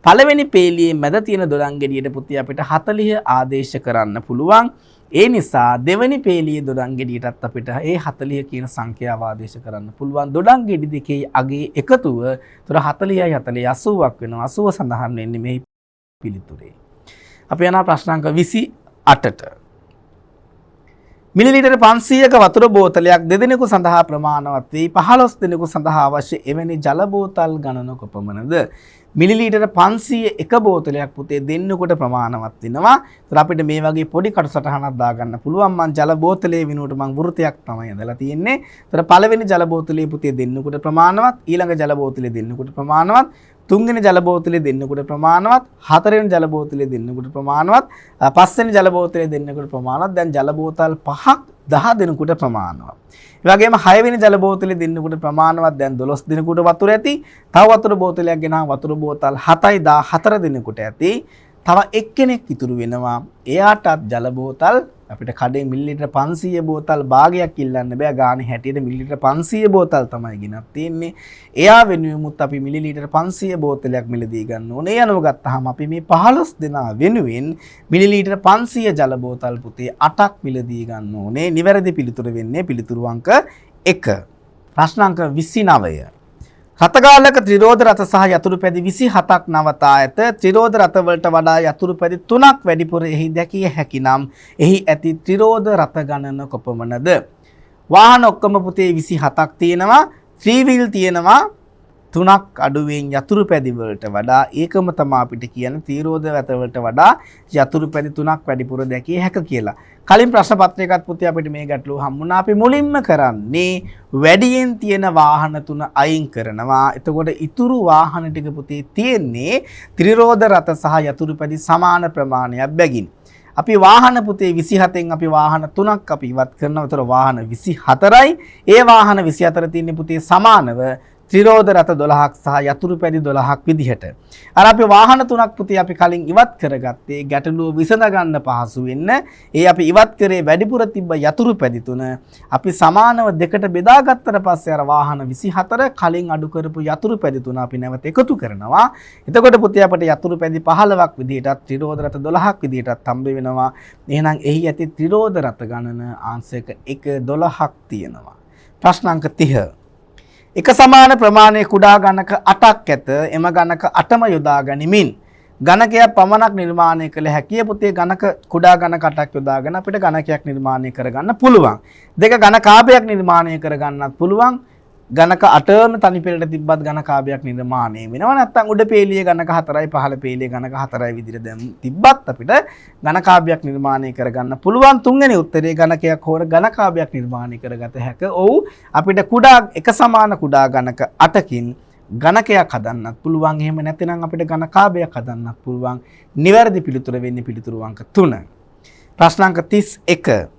පළවෙනි පේලියේ මැද තියෙන දොඩම් ගෙඩියට පුතේ අපිට 40 ආදේශ කරන්න පුළුවන්. ඒ නිසා දෙවෙනි පේලියේ දොඩම් ගෙඩියටත් අපිට ඒ 40 කියන සංඛ්‍යාව ආදේශ කරන්න පුළුවන්. දොඩම් ගෙඩි දෙකේ අගේ එකතුව තුර 40යි 40 80ක් වෙනවා. 80 සඳහන් වෙන්නේ මේ පිළිතුරේ. අපි යනවා ප්‍රශ්න අංක 28ට. මිලිලීටර් 500ක වතුර බෝතලයක් දෙදෙනෙකු සඳහා ප්‍රමාණවත් වෙයි. 15 දෙනෙකු සඳහා අවශ්‍ය එවැනි ජල බෝතල් ගණන කොපමණද? මිලිලීටර් 501 බෝතලයක් පුතේ දෙන්නෙකුට ප්‍රමාණවත් වෙනවා. ඒතර අපිට මේ වගේ පොඩි කටුසටහනක් දාගන්න පුළුවන්. මං ජල බෝතලයේ වෙනුවට මං වෘතයක් තමයි ඇඳලා තියෙන්නේ. ඒතර පළවෙනි ජල බෝතලයේ පුතේ දෙන්නෙකුට ප්‍රමාණවත්, ඊළඟ ජල බෝතලයේ දෙන්නෙකුට ප්‍රමාණවත්, තුන්වෙනි ජල බෝතලයේ දෙන්නෙකුට ප්‍රමාණවත්, හතරවෙනි ජල බෝතලයේ දෙන්නෙකුට ප්‍රමාණවත්, පස්වෙනි ජල බෝතලයේ දෙන්නෙකුට ප්‍රමාණවත්. දැන් ජල බෝතල් පහක් 10 දෙනෙකුට ප්‍රමාණවත්. ඒ වගේම හයවෙනි ජල බෝතලයේ දෙන්නෙකුට ප්‍රමාණවත්. දැන් 12 දෙනෙකුට වතුර ඇති. තව වතුර බෝතලයක් ගෙනාම වතුර බෝතල් 7යි 14 දෙනෙකුට ඇති. තව එක්කෙනෙක් ඉතුරු වෙනවා. එයාටත් ජල බෝතල් අපිට කඩේ මිලිලීටර් 500 බෝතල් භාගයක් ඉල්ලන්න බෑ. ගානේ හැටියට මිලිලීටර් 500 බෝතල් තමයි ගෙනත් තියෙන්නේ. එයා වෙනුවෙමුත් අපි මිලිලීටර් 500 බෝතලයක් මිලදී ගන්න ඕනේ. ඒ අනුව ගත්තාම අපි මේ 15 දෙනා වෙනුවෙන් මිලිලීටර් 500 ජල බෝතල් පුතේ 8ක් මිලදී ගන්න ඕනේ. නිවැරදි පිළිතුර වෙන්නේ පිළිතුරු අංක 1. ප්‍රශ්න අංක 29. රථගාලක ත්‍රිරෝද රථ සහ යතුරු පැදි 27ක් නවතා ඇත. ත්‍රිරෝද රථවලට වඩා යතුරු පැදි 3ක් වැඩිපුර එහි දැකිය හැකි නම් එහි ඇති ත්‍රිරෝද රථ ගණන කොපමණද? වාහන ඔක්කොම පුතේ 27ක් තියෙනවා. ත්‍රිවිල් තියෙනවා 3ක් අඩුවෙන් යතුරු පැදි වලට වඩා. ඒකම තමයි අපිට කියන්නේ ත්‍රිරෝද රථ වලට වඩා යතුරු පැදි 3ක් වැඩිපුර දැකිය හැක කියලා. කලින් ප්‍රශ්න පත්‍රයකත් පුතේ අපිට මේ ගැටලුව හම්බුණා. අපි මුලින්ම කරන්නේ වැඩියෙන් තියෙන වාහන තුන අයින් කරනවා. එතකොට ඉතුරු වාහන ටික පුතේ තියෙන්නේ ත්‍රිරෝද රථ සහ යතුරු පැදි සමාන ප්‍රමාණයක් බැගින්. අපි වාහන පුතේ 27න් අපි වාහන 3ක් අපි ඉවත් කරනවා. එතකොට වාහන 24යි. ඒ වාහන 24 තියෙන්නේ පුතේ සමානව ත්‍රිරෝද රථ 12ක් සහ යතුරු පැදි 12ක් විදිහට. අර අපි වාහන 3ක් පුතේ අපි කලින් ඉවත් කරගත්තේ ගැටලුව විසඳ ගන්න පහසු වෙන්න. ඒ අපි ඉවත් කරේ වැඩිපුර තිබ්බ යතුරු පැදි තුන අපි සමානව දෙකට බෙදාගත්තට පස්සේ අර වාහන 24 කලින් අඩු කරපු යතුරු පැදි තුන අපි නැවත එකතු කරනවා. එතකොට පුතේ අපට යතුරු පැදි 15ක් විදිහටත් ත්‍රිරෝද රථ 12ක් විදිහටත් හම්බ වෙනවා. එහෙනම් එහි ඇති ත්‍රිරෝද රථ ගණන ආන්සර් එක 1 12ක් තියෙනවා. ප්‍රශ්න අංක 30. එක සමාන ප්‍රමාණයේ කුඩා ගණක 8ක් ඇත. එම ගණක 8ම යොදා ගනිමින් ගණකයක් පමණක් නිර්මාණය කළ හැකිය. පුතේ ගණක කුඩා ගණක 8ක් යොදාගෙන අපිට ගණකයක් නිර්මාණය කරගන්න පුළුවන්. දෙක ගණකාභයක් නිර්මාණය කරගන්නත් පුළුවන්. ගණක 8ම තනි පෙළට තිබ්බත් ගණකාභයක් නිර්මාණය වෙනවා. නැත්නම් උඩ පේළියේ ගණක 4යි පහළ පේළියේ ගණක 4යි විදිහට දැන් තිබ්බත් අපිට ගණකාභයක් නිර්මාණය කරගන්න පුළුවන්. තුන්වෙනි උත්තරේ ගණකයක් හෝ ගණකාභයක් නිර්මාණය කරගත හැක. ඔව්, අපිට කුඩා එක සමාන කුඩා ගණක 8කින් ගණකයක් හදන්නත් පුළුවන්. එහෙම නැත්නම් අපිට ගණකාභයක් හදන්නත් පුළුවන්. නිවැරදි පිළිතුර වෙන්නේ පිළිතුරු අංක 3. ප්‍රශ්න අංක 31.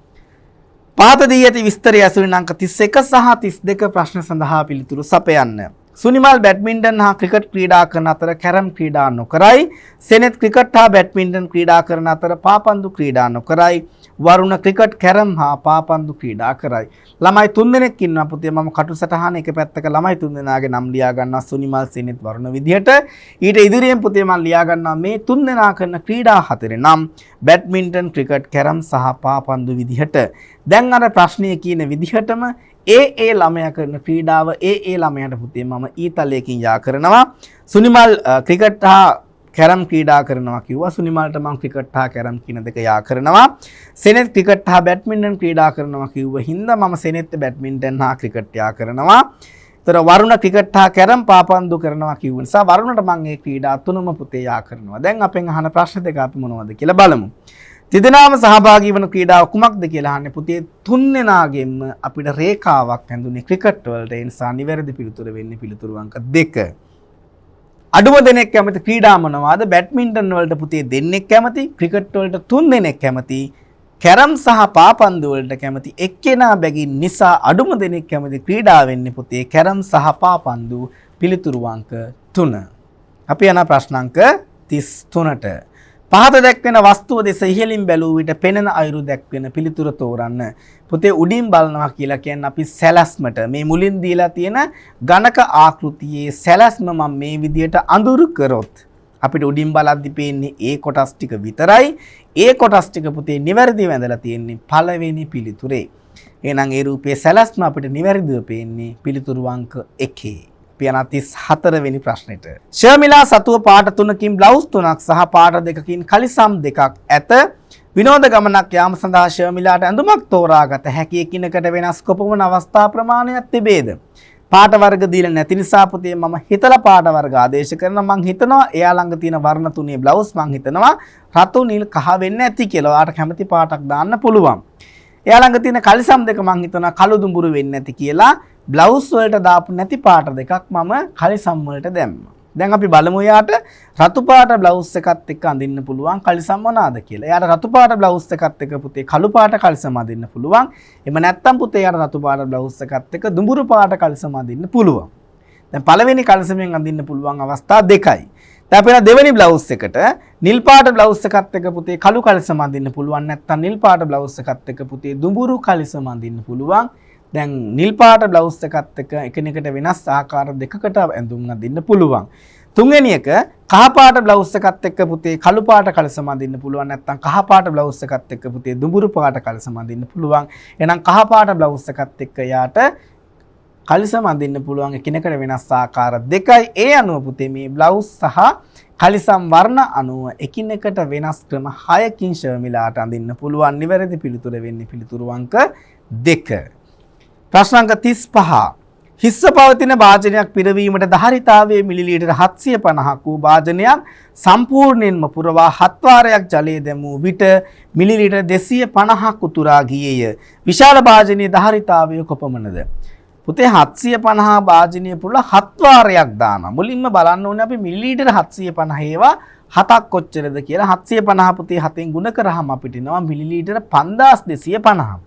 පහත දී ඇති විස්තරය ඇසුරින් අංක 31 සහ 32 ප්‍රශ්න සඳහා පිළිතුරු සපයන්න. සුනිමල් බැඩ්මින්ටන් හා ක්‍රිකට් ක්‍රීඩා කරන අතර කැරම් ක්‍රීඩා නොකරයි. සෙනෙත් ක්‍රිකට් හා බැඩ්මින්ටන් ක්‍රීඩා කරන අතර පාපන්දු ක්‍රීඩා නොකරයි. වරුණ ක්‍රිකට්, කැරම් හා පාපන්දු ක්‍රීඩා කරයි. ළමයි තුන්දෙනෙක් ඉන්නවා පුතේ. මම කටුසටහන එක පැත්තක ළමයි තුන්දෙනාගේ නම් ලියා ගන්නවා සුනිමල්, සෙනෙත්, වරුණ විදිහට. ඊට ඉදිරියෙන් පුතේ මම ලියා ගන්නවා මේ තුන්දෙනා කරන ක්‍රීඩා හතරේ නම් බැඩ්මින්ටන්, ක්‍රිකට්, කැරම් සහ පාපන්දු විදිහට. දැන් අර ප්‍රශ්නය කියන විදිහටම ඒ ඒ ළමයා කරන ක්‍රීඩාව ඒ ඒ ළමයාට පුතේ මම ඊතලයකින් යා කරනවා. සුනිමල් ක්‍රිකට් හා කැරම් ක්‍රීඩා කරනවා කිව්වා. සුනිමල්ට මං ක්‍රිකට් හා කැරම් කියන දෙක යා කරනවා. සෙනෙත් ක්‍රිකට් හා බැඩ්මින්ටන් ක්‍රීඩා කරනවා කිව්ව හින්දා මම සෙනෙත් බැඩ්මින්ටන් හා ක්‍රිකට් යා කරනවා. ඒතර වරුණ ක්‍රිකට් හා කැරම් පාපන්දු කරනවා කිව්ව නිසා වරුණට මං ඒ ක්‍රීඩා තුනම පුතේ යා කරනවා. දැන් අපෙන් අහන ප්‍රශ්න දෙක අපි මොනවද කියලා බලමු. තිදෙනාම සහභාගී වන ක්‍රීඩාව කුමක්ද කියලා අහන්නේ. පුතේ තුන්දෙනාගෙන්ම අපිට රේඛාවක් ඇඳුනේ ක්‍රිකට් වලට. ඒ නිසා නිවැරදි පිළිතුර වෙන්නේ පිළිතුරු අංක 2. අඩුම දෙනෙක් කැමති ක්‍රීඩා මොනවාද? බැඩ්මින්ටන් වලට පුතේ දෙන්නෙක් කැමති, ක්‍රිකට් වලට තුන් දෙනෙක් කැමති, කැරම් සහ පාපන්දු වලට කැමති එක්කෙනා බැගින් නිසා අඩුම දෙනෙක් කැමති ක්‍රීඩා වෙන්නේ පුතේ කැරම් සහ පාපන්දු, පිළිතුරු අංක 3. අපි යන ප්‍රශ්න අංක 33ට. පහත දැක්වෙන වස්තුව දෙස ඉහළින් බැලූ විට පෙනෙන අයුරු දැක්වෙන පිළිතුර තෝරන්න. පුතේ උඩින් බලනවා කියලා කියන්නේ අපි සැලැස්මට මේ මුලින් දීලා තියෙන ගණක ආකෘතියේ සැලැස්ම මම මේ විදියට අඳුරු කරොත් අපිට උඩින් බලද්දි පේන්නේ ඒ කොටස් ටික විතරයි. ඒ කොටස් ටික පුතේ නිවැරදිව ඇඳලා තියෙන්නේ පළවෙනි පිළිතුරේ. එහෙනම් ඒ රූපයේ සැලැස්ම අපිට නිවැරදිව පේන්නේ පිළිතුරු අංක 1. අපි යන 34 වෙනි ප්‍රශ්නෙට. ශර්මිලා සතුව පාට තුනකින් බ්ලවුස් තුනක් සහ පාට දෙකකින් කලිසම් දෙකක් ඇත. විනෝද ගමනක් යාම සඳහා ශර්මිලාට ඇඳුමක් තෝරාගත හැකි එකිනෙකට වෙනස් කොපමණ අවස්ථා ප්‍රමාණයක් තිබේද? පාට වර්ග දීලා නැති නිසා පුතේ මම හිතලා පාට වර්ග ආදේශ කරනවා. මං හිතනවා එයා ළඟ තියෙන වර්ණ තුනේ බ්ලවුස් මං හිතනවා රතු, නිල්, කහ වෙන්න ඇති කියලා. ඔයාට කැමති පාටක් දාන්න පුළුවන්. එයා ළඟ තියෙන කලිසම් දෙක මං හිතනවා කළු දුඹුරු වෙන්න ඇති කියලා. බ්ලවුස් වලට දාපු නැති පාට දෙකක් මම කලිසම් වලට දැම්මා. දැන් අපි බලමු එයාට රතු පාට බ්ලවුස් එකත් එක්ක අඳින්න පුළුවන් කලිසම් මොනවාද කියලා. එයාට රතු පාට බ්ලවුස් එකත් එක්ක පුතේ කළු පාට කලිසම් අඳින්න පුළුවන්. එහෙම නැත්නම් පුතේ එයාට රතු පාට බ්ලවුස් එකත් එක්ක දුඹුරු පාට කලිසම් අඳින්න පුළුවන්. දැන් පළවෙනි කලිසමෙන් අඳින්න පුළුවන් අවස්ථා දෙකයි. දැන් අපි යන දෙවෙනි බ්ලවුස් එකට. නිල් පාට බ්ලවුස් එකත් එක්ක පුතේ කළු කලිසම අඳින්න පුළුවන්, නැත්නම් නිල් පාට බ්ලවුස් එකත් එක්ක පුතේ දුඹුරු කලිසම අඳින්න පුළුවන්. දැන් නිල් පාට බ්ලවුස් එකත් එක්ක එකිනෙකට වෙනස් ආකාර දෙකකට ඇඳුම් අඳින්න පුළුවන්. තුන්වෙනි එක, කහ පාට බ්ලවුස් එකත් එක්ක පුතේ කළු පාට කලිසම අඳින්න පුළුවන්, නැත්නම් කහ පාට බ්ලවුස් එකත් එක්ක පුතේ දුඹුරු පාට කලිසම අඳින්න පුළුවන්. එහෙනම් කහ පාට බ්ලවුස් එකත් එක්ක යාට කලිසම අඳින්න පුළුවන් එකිනෙකට වෙනස් ආකාර දෙකයි. ඒ අනුව පුතේ මේ බ්ලවුස් සහ කලිසම් වර්ණ අනුව එකිනෙකට වෙනස් ක්‍රම හයකින් ශර්මිලාට අඳින්න පුළුවන්. නිවැරදි පිළිතුර වෙන්නේ පිළිතුරු අංක 2. ප්‍රශ්න අංක 35. හිස්ව පවතින භාජනයක් පිරවීමට ධාරිතාවයේ මිලිලීටර් 750ක් වූ භාජනයක් සම්පූර්ණයෙන්ම පුරවා හත් වාරයක් ජලය දැමූ විට මිලිලීටර් 250ක් උතුරා ගියේය. විශාල භාජනයේ ධාරිතාවය කොපමණද? පුතේ, 750 භාජනය පුරලා හත් වාරයක් දානවා. මුලින්ම බලන්න ඕනේ අපි මිලිලීටර් 750 ඒවා හතක් කොච්චරද කියලා. 750 පුතේ හතෙන් ගුණ කරාම අපිට එනවා මිලිලීටර් 5250.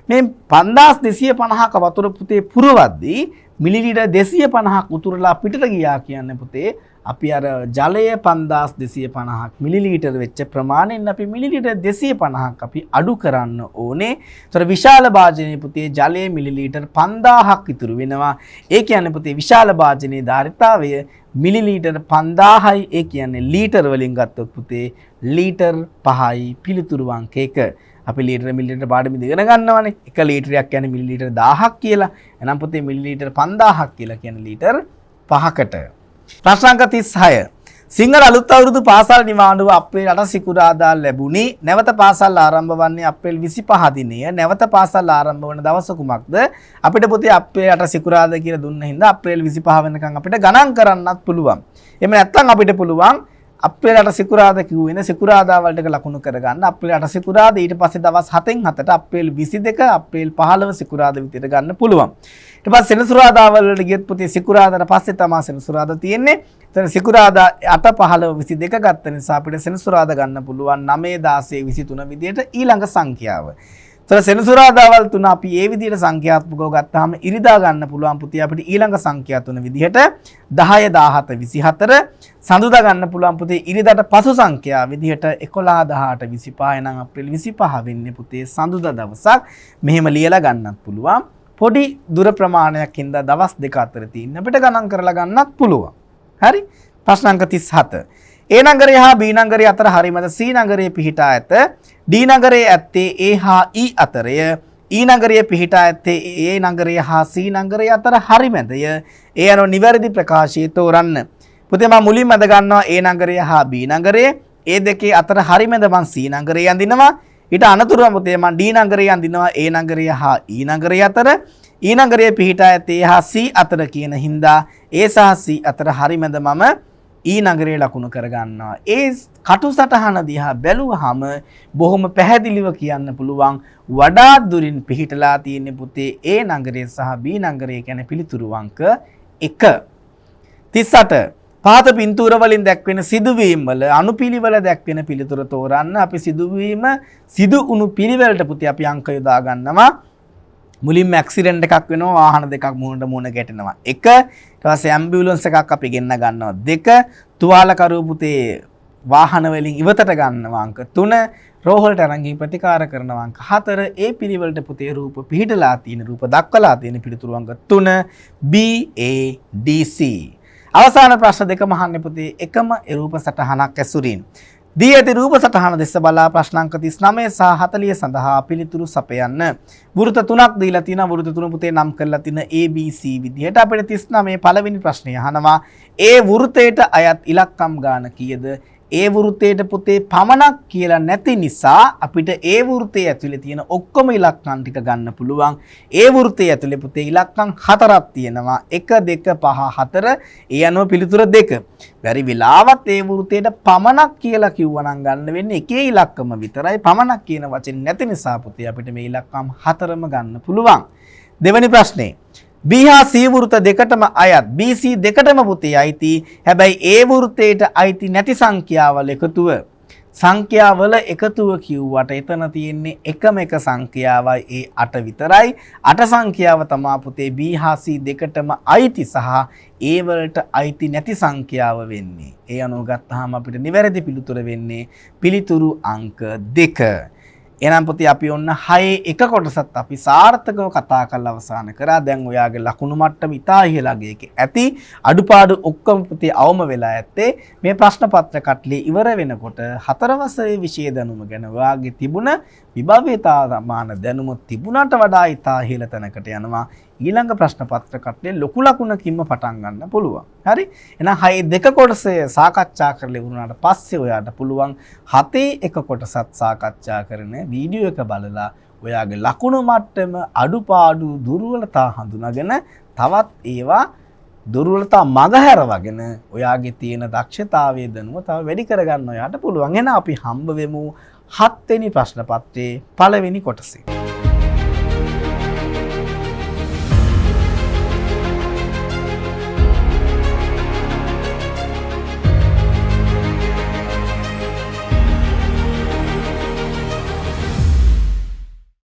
මේ 5250ක වතුර පුතේ පුරවද්දී මිලිලීටර් 250ක් උතුරලා පිටට ගියා කියන්නේ පුතේ අපි අර ජලය 5250ක් මිලිලීටර් වෙච්ච ප්‍රමාණයෙන් අපි මිලිලීටර් 250ක් අපි අඩු කරන්න ඕනේ. ඒතර විශාල භාජනයේ පුතේ ජලය මිලිලීටර් 5000ක් ඉතුරු වෙනවා. ඒ කියන්නේ පුතේ විශාල භාජනයේ ධාරිතාවය මිලිලීටර් 5000යි. ඒ කියන්නේ ලීටර් වලින් ගත්තොත් පුතේ ලීටර් 5යි, පිළිතුරු අංක 1. අපි ලීටර් මිලිලීටර් පාඩම ඉගෙන ගන්නවනේ. එක ලීටරයක් කියන්නේ මිලිලීටර් 1000ක් කියලා. එහෙනම් පුතේ මිලිලීටර් 5000ක් කියලා කියන්නේ ලීටර් 5කට. ප්‍රශ්න අංක 36. සිංහල අලුත් අවුරුදු පාසල් නිවාඩුව අප්‍රේල් 8 සිකුරාදා ලැබුණි. නැවත පාසල් ආරම්භ වන්නේ අප්‍රේල් 25 දිනය. නැවත පාසල් ආරම්භ වන දවස කුමක්ද? අපිට පුතේ අප්‍රේල් 8 සිකුරාදා කියලා දුන්න හින්දා අප්‍රේල් 25 වෙනකන් අපිට ගණන් කරන්නත් පුළුවන්. එහෙම නැත්නම් අපිට පුළුවන් අප්‍රේල් 8 සිකුරාදා කිව්වෙන සිකුරාදා වලට ලකුණු කරගන්න. අප්‍රේල් 8 සිකුරාදා, ඊට පස්සේ දවස් 7න් 7ට අප්‍රේල් 22, අප්‍රේල් 15 සිකුරාදා විදිහට ගන්න පුළුවන්. ඊට පස්සේ සෙනසුරාදා වලට ගියොත් පුතේ සිකුරාදාට පස්සේ තමයි සෙනසුරාදා තියෙන්නේ. එතන සිකුරාදා 8, 15, 22 ගත්ත නිසා අපිට සෙනසුරාදා ගන්න පුළුවන් 9, 16, 23 විදිහට ඊළඟ සංඛ්‍යාව. එතන සෙනසුරාදාවල් තුන අපි ඒ විදිහට සංඛ්‍යාත්මකව ගත්තාම ඉරිදා ගන්න පුළුවන් පුතේ අපිට ඊළඟ සංඛ්‍යා තුන විදිහට 10, 17, 24. සඳුදා ගන්න පුළුවන් පුතේ ඉරිදාට පසු සංඛ්‍යා විදිහට 11, 18, 25. එහෙනම් අප්‍රේල් 25 වෙන්නේ පුතේ සඳුදා දවසක්. මෙහෙම ලියලා ගන්නත් පුළුවන්. පොඩි දුර ප්‍රමාණයක් හින්දා දවස් දෙක අතර තියෙන අපිට ගණන් කරලා ගන්නත් පුළුවන්. හරි, ප්‍රශ්න අංක 37. ඒ නගරය හා බී නගරය අතර හරිමැද සී නගරය පිහිටා ඇත. ඩී නගරයේ ඇත්තේ ඒ හා ඊ අතරය. ඊ නගරය පිහිටා ඇත්තේ ඒ නගරය හා සී නගරය අතර හරිමැදය. ඒ අනුව නිවැරදි ප්‍රකාශය තෝරන්න. පුතේ, මම මුලින්ම ඇඳ ගන්නවා ඒ නගරය හා බී නගරය. ඒ දෙකේ අතර හරිමැද මං සී නගරය අඳිනවා. ඊට අනතුරුව පුතේ මං ඩී නගරය අඳිනවා ඒ නගරය හා ඊ නගරය අතර. ඊ නගරය පිහිටා ඇත්තේ ඒ හා සී අතර කියන හින්දා ඒ සහ සී අතර හරිමැද මම ඊ නගරය ලකුණු කරගන්නවා. ඒ කටු සටහන දිහා බැලුවහම බොහොම පැහැදිලිව කියන්න පුළුවන් වඩාත් දුරින් පිහිටලා තියෙන පුතේ ඒ නගරය සහ බී නගරය කියන පිළිතුරු අංක 1. 38. පහත පින්තූර වලින් දැක්වෙන සිදුවීම් වල අනුපිළිවෙල දැක්වෙන පිළිතුර තෝරන්න. අපි සිදුවීම සිදු වුණු පිළිවෙලට පුතේ අපි අංක යොදා ගන්නවා. මුලින්ම ඇක්සිඩන්ට් එකක් වෙනවා, වාහන දෙකක් මුහුණට මුහුණ ගැටෙනවා 1. ඊට පස්සේ ඇම්බියුලන්ස් එකක් අපි ගෙන්න ගන්නවා 2. තුවාලකරුව පුතේ වාහන වලින් ඉවතට ගන්නවා අංක 3. රෝහලට අරන් ගිහින් ප්‍රතිකාර කරනවා අංක 4. ඒ පිළිවෙලට පුතේ රූප පිහිටලා තියෙන, රූප දක්වලා තියෙන පිළිතුරු අංක 3, B, A, D, C. අවසාන ප්‍රශ්න දෙකම අහන්නේ පුතේ එකම රූප සටහනක් ඇසුරින්. දී ඇති රූප සටහන දෙස බලා ප්‍රශ්න අංක 39 සහ 40 සඳහා පිළිතුරු සපයන්න. වෘත තුනක් දීලා තියෙනවා. වෘත තුන පුතේ නම් කරලා තියෙන A B C විදිහට. අපිට 39 පළවෙනි ප්‍රශ්නය අහනවා. ඒ වෘතයට අයත් ඉලක්කම් ගාන කීයද? ඒ වෘත්තයට පුතේ පමණක් කියලා නැති නිසා අපිට ඒ වෘත්තය ඇතුලේ තියෙන ඔක්කොම ඉලක්කම් ටික ගන්න පුළුවන්. ඒ වෘත්තය ඇතුලේ පුතේ ඉලක්කම් හතරක් තියෙනවා. 1 2 5 4. ඒ අනුව පිළිතුර 2. බැරි වෙලාවත් ඒ වෘත්තයට පමණක් කියලා කිව්වනම් ගන්න වෙන්නේ එකේ ඉලක්කම විතරයි. පමණක් කියන වචනේ නැති නිසා පුතේ අපිට මේ ඉලක්කම් හතරම ගන්න පුළුවන්. දෙවෙනි ප්‍රශ්නේ, B හා C වෘත්ත දෙකටම අයත්, B C දෙකටම පුතේ අයිති, හැබැයි ඒ වෘත්තයට අයිති නැති සංඛ්‍යාවල එකතුව. සංඛ්‍යාවල එකතුව කිව්වට එතන තියෙන්නේ එකම එක සංඛ්‍යාවයි, ඒ 8 විතරයි. 8 සංඛ්‍යාව තමා පුතේ B හා C දෙකටම අයිති සහ ඒ වලට අයිති නැති සංඛ්‍යාව වෙන්නේ. ඒ අනුව ගත්තාම අපිට නිවැරදි පිළිතුර වෙන්නේ පිළිතුරු අංක 2. එහෙනම් පුතේ අපි ඔන්න 6 එක කොටසත් අපි සාර්ථකව කතා කරලා අවසාන කරා. දැන් ඔයාගේ ලකුණු මට්ටම ඉතා ඉහළ අගයක ඇති. අඩුපාඩු ඔක්කොම පුතේ අවම වෙලා ඇත්තේ. මේ ප්‍රශ්න පත්‍ර කට්ලිය ඉවර වෙනකොට හතර වසරේ විෂය දැනුම ගැන ඔයාගේ තිබුණ විභව්‍යතාමාන දැනුම තිබුණට වඩා ඉතා ඉහළ තැනකට යනවා. ඊළඟ ප්‍රශ්න පත්‍ර කට්ලිය ලොකු ලකුණකින්ම පටන් ගන්න පුළුවන්. හරි? එහෙනම් 6 දෙක කොටස සාකච්ඡා කරලා ඉවරුනාට පස්සේ ඔයාට පුළුවන් 7 එක කොටසත් සාකච්ඡා කරන වීඩියෝ එක බලලා ඔයාගේ ලකුණු මට්ටම, අඩුපාඩු, දුර්වලතා හඳුනාගෙන, තවත් ඒවා දුර්වලතා මගහැරවගෙන ඔයාගේ තියෙන දක්ෂතාවයේ දැනුම තව වැඩි කරගන්න ඔයාට පුළුවන්. එහෙනම් අපි හම්බ වෙමු හත්වෙනි ප්‍රශ්න පත්‍රයේ පළවෙනි කොටසේ.